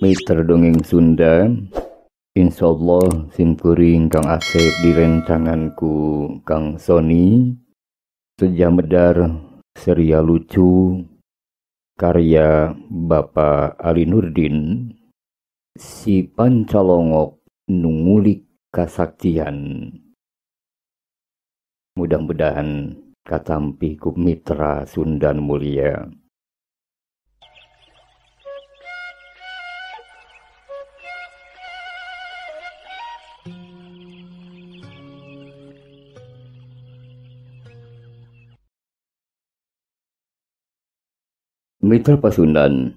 Mitra dongeng Sunda, insyaallah simkuring Kang Asep direncangan ku Kang Sony Sejamedar serial lucu karya Bapak Ali Nurdin, Si Pancalongok Nu Ngulik Kasaktian. Mudah-mudahan katampi ku mitra Sundan mulia. Mitra Pasundan,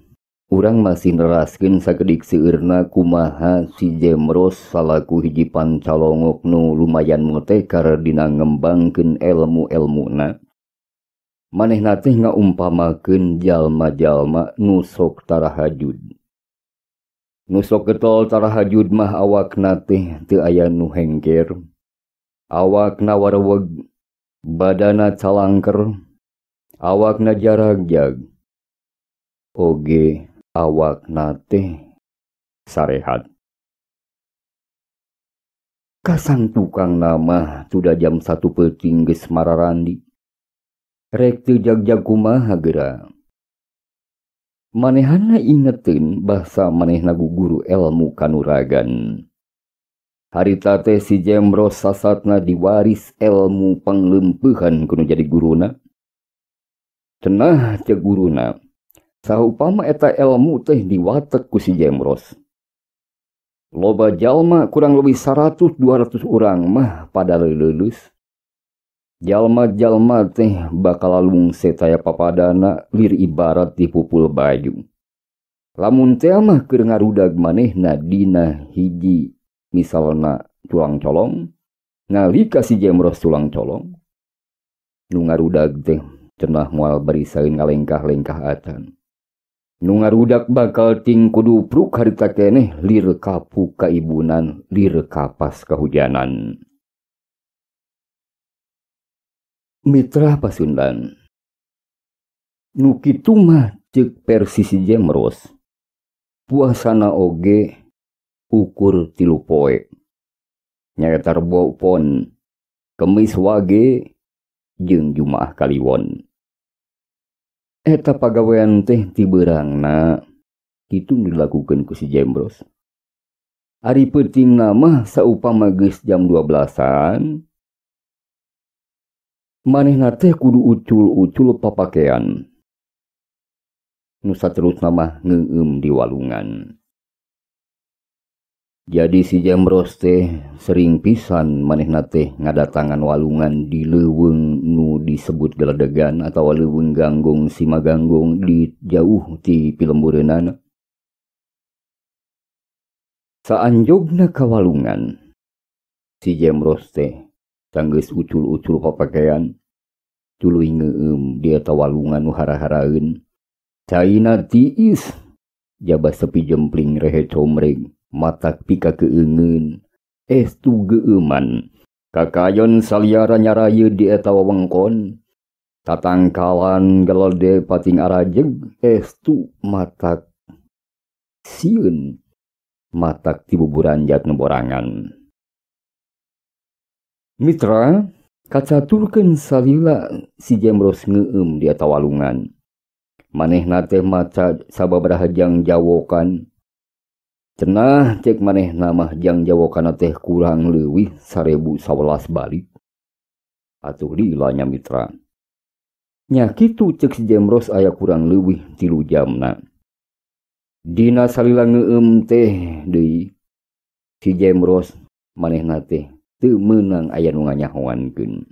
urang masih neraskeun sakedik seueurna kumaha si Jemros salaku hiji pancalongok nu lumayan motekar dina ngembangkeun elmu-elmuna. Manehna teh ngaumpamakeun jalma-jalma nu sok tarahajud. Nu sok getol tarahajud mah awakna teh teu aya nu hengker. Awakna wareweg, badana calangker, awakna jaragjag. Oge awakna teh sarehat. Kasang tukang nama sudah jam 1 peuting geus mararandi. Rek teu jag-jag kumaha geura. Manehana ingeteun basa manehna guru elmu kanuragan. Harita teh si Jemros sasatna diwaris elmu pangleumpehan kudu jadi guruna. Cenah ceuk guruna, saupama eta elmu teh diwatek ku si Jemros. Loba jalma kurang lebih 100-200 urang mah pada leuleus. Jalma-jalma teh bakal lungse taya papadana lir ibarat dipupul baju. Lamun teh mah keur ngarudag manehna dina hiji misalna tulang colong, nalika si Jemros tulang colong, nu ngarudag teh cenah moal barisaeun ngalengkah-lengkah acan. Nu ngarudak bakal ting kudu pruk harita keneh lir kapu kaibunan lir kapas kahujanan. Mitra Pasundan, nu kitu mah ceuk versi si Jemros, puasana oge ukur 3 poe. Nyaeta Rebo Pon, Kemis Wage, jeung Jumaah Kaliwon. Eta pagawean teh tibeurangna kitu dilakukeun ku si Jemros. Ari peutingna mah saupama geus jam 12-an, manehna teh kudu ucul-ucul papakean. Nu saterusna mah ngeueum di walungan. Jadi si Jemros teh sering pisan manehna teh ngadatangan walungan di leuweung nu disebut geledegan atawa leuweung ganggung simaganggung di jauh ti pilembureunana. Saanjogna ka walungan, si Jemros teh sanggeus ucul-ucul papakean, tuluy ngeueum di eta walungan nu hara-haraeun. Caina tiis, jaba sepi jempling rehe comreng. Matak pika keungeun, estu geueuman, kakayon saliara nyarayeun di eta wewengkon, tatangkalan gelede pating arajeg, estu matak sieun, matak tibuburanjat nu borangan. Mitra, kacaturkeun salila si Jemros ngeueum di eta walungan. Manehna teh maca sababaraha jang jawokan. Cenah cek manehna mah jang jawokana teh kurang leuwih 1011 balik. Atuh lila nya mitra. Nya kitu cek si Jemros aya kurang leuwih 3 jamna. Dina salila ngeueum teh deui si Jemros manehna teh teu meunang aya nu nganyahoankeun.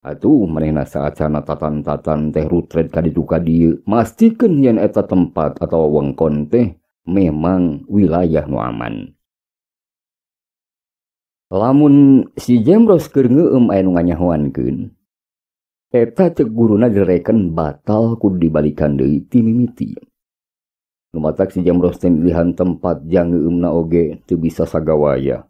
Atuh manehna saacana tatan-tatan teh rutret ka ditu ka dieu, mastikeun yen eta tempat atawa wengkon teh memang wilayah nu aman. Lamun si Jemros keur ngeueum aya nu nganyahoankeun, eta ceuk guruna direken batal kudu dibalikan deui ti mimiti. Nu matak si Jemros teh milihan tempat jang ngeueumna oge teu bisa sagawaya.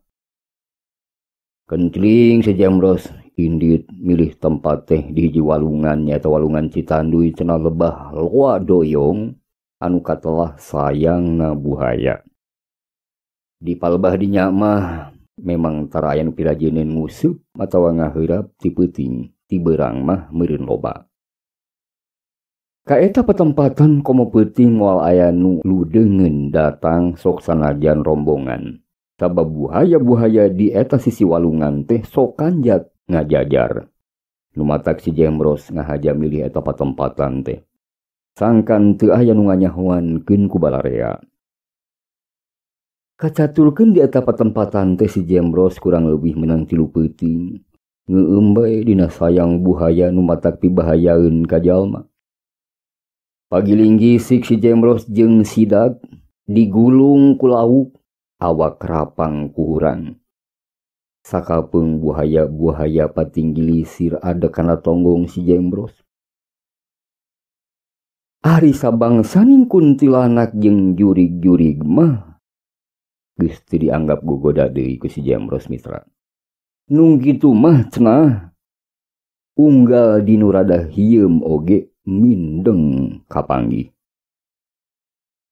Kencling si Jemros indit milih tempat teh di hiji walungan nyaeta walungan Citanduy cenah lebah loa doyong. anu katelah sayangna buhaya. Di palebah dinya mah memang tara aya nu pirajeuneun nguseup atawa ngaheurap ti peuting, ti beurang mah meureun loba. Kaeta patempatan komo peuting moal aya nu ludeungeun datang sok sanajan rombongan. Sabab buhaya-buhaya di eta sisi walungan teh sok kanjat ngajajar. Nu matak si Jemros ngahaja milih eta patempatan teh. Sangkan teu aya nu nganyahoankeun ku balarea. Kacaturkeun di eta patempatan teh si Jemros kurang leuwih menang 3 peuting. Ngeueum bae dina sayang buhaya nu matak pibahayaeun ka jalma. Pagiling gisik si Jemros jeung sidat digulung ku lauk awak rapang ku hurang. Sakapeung buhaya-buhaya patinggi lisir ada kana tonggong si Jemros. Ari sabangsaning kuntilanak jeung jurig-jurig mah geus teu dianggap gogoda deui ku si Jemros mitra. Nu kitu mah cenah unggal dinu rada hieum oge mindeng kapanggih.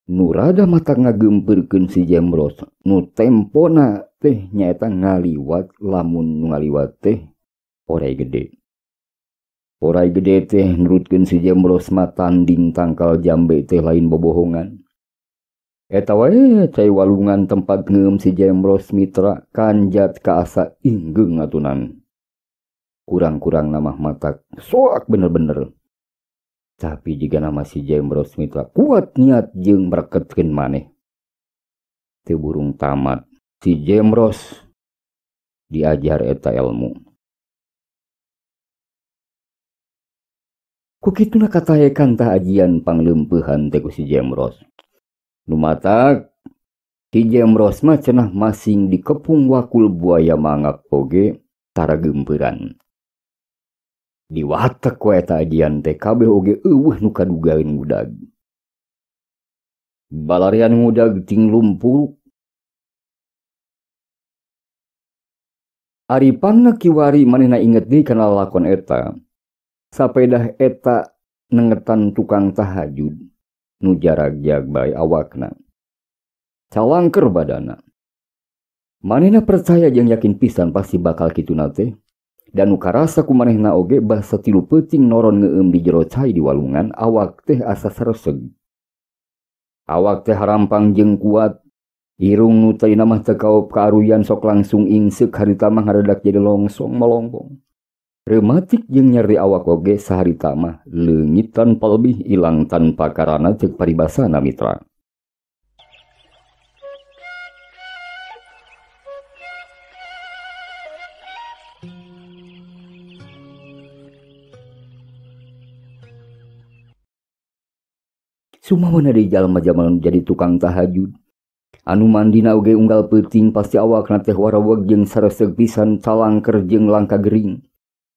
Nu rada mata ngagempeurkeun si Jemros nu tempona teh nyaeta ngaliwat lamun nu ngaliwat teh orai gede. Orai gede teh nurutkeun si Jemros mah tanding tangkal jambe teh lain bobohongan. Eta wae cai walungan tempat ngeum si Jemros mitra kanjat kaasa inggeung atunan. Kurang-kurang namah matak soak bener-bener. Tapi jika nama si Jemros mitra kuat niat jeung mereketkeun maneh. Teu burung tamat si Jemros diajar eta ilmu. Ku kituna katahekan tah ajian pangleumpehan teh ku si Jemros. Nu matak si Jemros mah cenah masing dikepung wakul buaya mangap oge tara geumpeuran. Diwatek ku eta ajian teh kabeh oge eueuh nu kadugaeun ngudag. Balarian ngudag ting lumpur. Ari pangna kiwari manehna inget deui kana lalakon eta. Sapedah eta nengetan tukang tahajud nu jaragjag bae awakna. Calangker badana. Manehna percaya jeung yakin pisan pasti bakal kituna teh. Dan nu karasa ku manehna oge basa 3 peuting noron ngeueum di jero cai di walungan awak teh asa sareseg. Awak teh harampang jeung kuat. Irung nu tadina mah teu kaop kaaruyan sok langsung ingseuk harita mah ngaredak jadi longsong malongbong. Reumatik jeung nyeri awak oge saharita mah leungit tanpa lebih ilang tanpa karana ceuk paribasana mitra. Sumawana deui jalma-jalma nu jadi tukang tahajud. Anu mandina oge unggal peuting pasti awakna teh waraweg jeung sareseg pisan calangker jeung langka gering.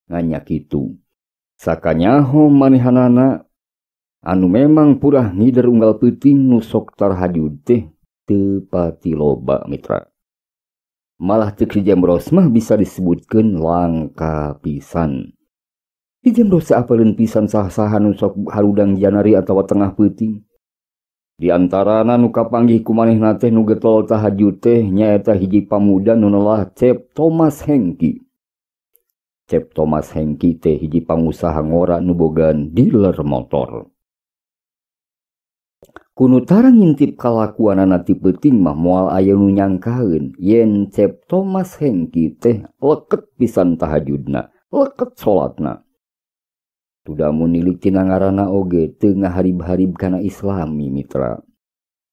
Nganya kitu. Sakanyaho manehanana anu memang purah ngider unggal peuting nu sok tarhajud teh teu pati loba mitra. Malah ceuk si Jemros mah bisa disebutkeun langka pisan. Si Jemros apaleun pisan sah-saha nu sok harudang janari atawa tengah peuting. Di antarana nu kapanggih ku manehna teh nu getol tahajud teh nyaeta hiji pamuda nu nelah Cep Thomas Hengki. Cep Thomas Hengki teh hiji pangusaha ngora nu bogaan dealer motor. Kunu tara ngintip kalakuanana ti peuting mah moal aya nu nyangkaeun yen Cep Thomas Hengki teh leket pisan tahajudna, leket salatna. Tudamun nilik tina ngaranna oge teu ngaharib-harib kana Islami mitra.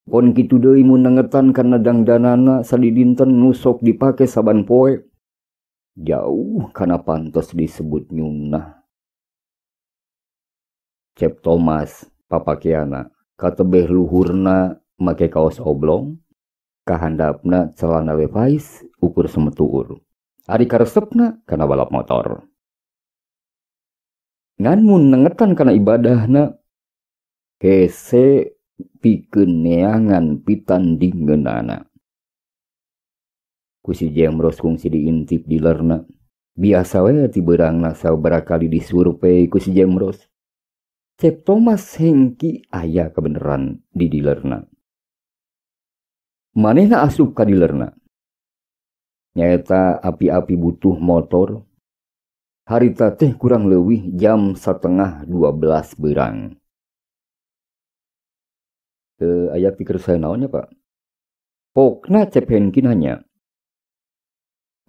Pon kitu deui mun nengetan kana dangdanana sadidinten nu sok dipake saban poe. Jauh kana pantes disebut nyunnah. Cep Thomas papakeana katebeh luhurna make kaos oblong, kahandapna celana Levi's ukur semetuur. Ari karesepna kana balap motor. Ngan mun nengetan kana ibadahna hese pikeun neangan pitandingeunana. Ku si Jemros kungsi diintip dilerna. Biasa we ti beurangna sabaraha kali disurvei ku si Jemros. Cep Thomas Hengki aya kebeneran di dilerna. Manehna asup ka dilerna. Nyaeta api-api butuh motor. Harita teh kurang leuwih jam 11:30 berang. Aya pikir saya naonnya Pak? Pokna Cep Hengki nanya.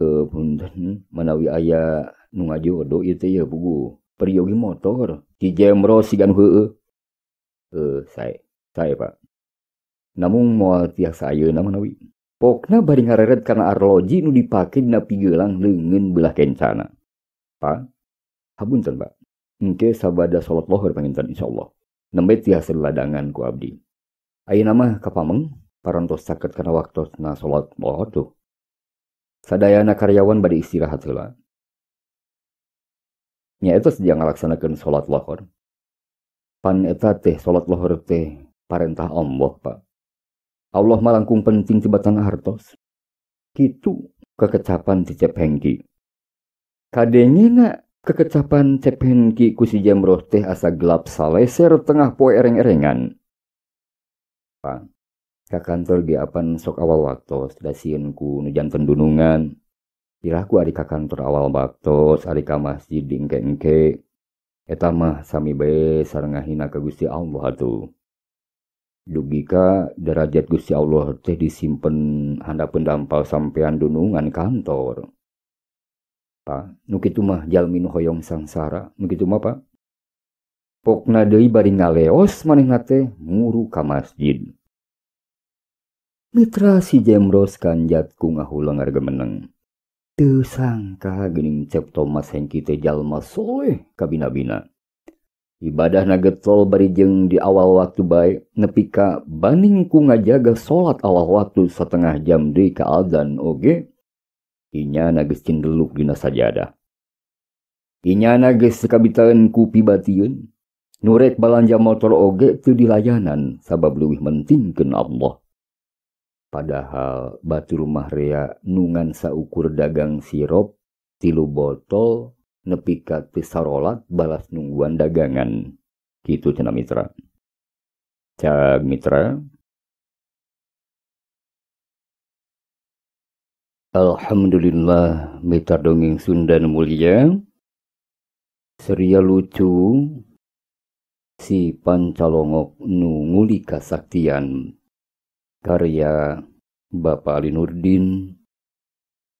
Punten manawi aya nu ngajodo ieu teh ya bugu. Peryogi motor si Jemro sigan heueuh. Sae Pak. Namung moal tiasa ayeuna manawi. Pokna bari ngareret kana arloji nu dipake dina pigelang leungeun beulah kencana. Pak, hapunten Pak. Engke sabada salat lohor panginten insyaallah. Nembe tiasa ladangan ku abdi. Ayeuna mah kapameng parantos caket kana waktosna salat lohor tuh. Sadayana karyawan bade istirahat heula. Nya eta sedia ngalaksanakeun salat lohor. Pan eta teh salat lohor teh parentah Allah Pak. Allah mah langkung penting tibatan hartos. Kitu kekecapan ti Cep Hengki. Kadengena kekecapan Cep Hengki ku si Jemroh teh asa gelap saleser tengah poe ereng-erengan. Pak, ka kantor ge apan sok awal waktos da sieun ku nu janten dunungan. Piraku ari ka kantor awal waktos, ari ka masjid diengke-engke. Eta mah sami bae sareng ngahina ka Gusti Allah atuh. Dugi ka derajat Gusti Allah teh disimpen handapeun dampal sampean dunungan kantor. Pak, nu kitu mah jalmi nu hoyong sangsara, nu kitu mah Pak. Pokna deui bari ngaleos manehna teh nguru ka masjid. Mitra si Jemros kanjat ku ngahuleng argemeneng. Teu sangka geuning Cep Thomas Hengki teh jalma soleh kabina-bina. Ibadahna getol bari jeung di awal waktu bae nepi ka baning ku ngajaga salat awal waktu setengah jam deui ka adzan oge. Inyana geus cindeluk dina sajadah. Inyana geus kabitaeun ku pibatieun. Nu rek balanja motor oge teu dilayanan sabab leuwih mentingkeun Allah. Padahal batur mah rea nungan saukur dagang sirup 3 botol nepi ka teu sarolat balas nungguan dagangan. Kitu cenah mitra. Cag mitra. Alhamdulillah mitra dongeng Sunda nu mulia. Seria lucu si Pancalongok nu nguli kasaktian. Karya Bapak Ali Nurdin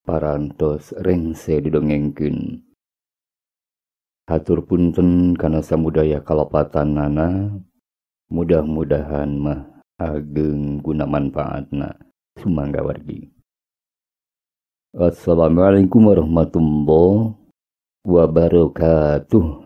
parantos rengse didongengkeun. Hatur punten kana samudaya kalepatanana, mudah-mudahan mah ageng guna manfaatna. Sumangga wargi. Assalamualaikum warahmatullahi wabarakatuh.